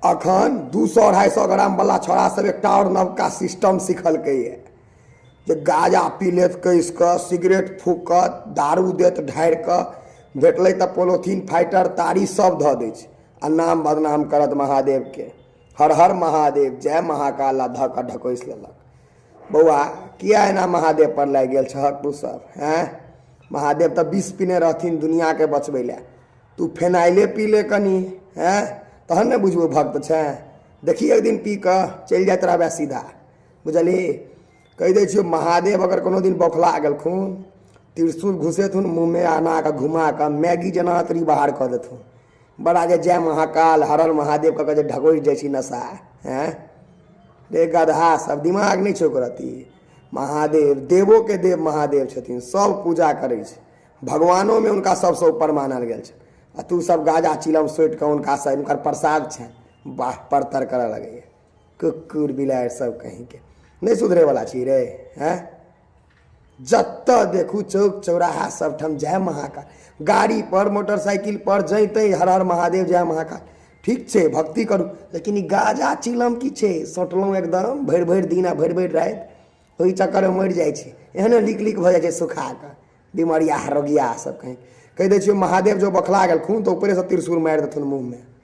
अखन 200 250 ग्राम वाला छोड़ा सब एकटा आओर नवका सिस्टम सिखलकैए जे गाजा पी लेत कसि कऽ, सिगरेट फूकत, दारू देत ढारि कऽ, भेटलै तऽ पोलोथीन फाइटर तारी सब धऽ दै छै आ नाम बदनाम करत महादेवके। हर हर महादेव जय महाकाल आ धऽ कऽ ढकोसि लेलक। बौआ किया एना महादेव पर लागि गेल छहक तू सब? हैं, महादेव तऽ विष पीने रहथिन दुनियाके बचबै लए, तू फेनाइले पी ले कनी, हैं, तहन ने बुझबो भक्त छै। देखी एक दिन पी कऽ चलि जाइत रहबै सीधा, बुझलही? कहि दै छियौ, महादेव अगर कोनो दिन बौखला गेलखुन, त्रिशूल घुसेथुन मुँहमे आ एना कऽ घुमा कऽ मैगी जेना अतरी बाहर कऽ देथुन। बड़ा जे जय महाकाल हर हर महादेव कऽ कऽ जे ढकोसि जाइ छी नशा, हैं रे गदहा सब, दिमाग नहि छौ रति। महादेव देवोके देव महादेव छथिन, सब पूजा करै छै, भगवानोमे हुनका सबसँ ऊपर मानल गेल छै, आ तू सब गाजा चिलम सोटि कऽ हुनकासँ हुनकर प्रसाद छनि वाह परतर करऽ लगैए। कुकुर बिलाड़ि सब कहींके नहि सुधरैवला छी रे। हैं, जतऽ देखू चौक चौराहा सबठाम जय महाकाल, गाड़ी पर मोटरसाइकिल पर जैते हर हर महादेव जय महाकाल। ठीक छै, भक्ति करू, लेकिन ई गाजा चिलम की छै? सोटलहुँ एकदम भरि भरि दिन आ भरि भरि राति, ओहि चक्करमे मरि जाइ छै, एहने लीक लीक भऽ जाइ छै सुखा कऽ बिमरिया रोगिया सब। कहीं कहि दै छियौ, महादेव जो बौखला गेलखुन तऽ ऊपरेसँ त्रिशूल मारि देथुन मुँहमे।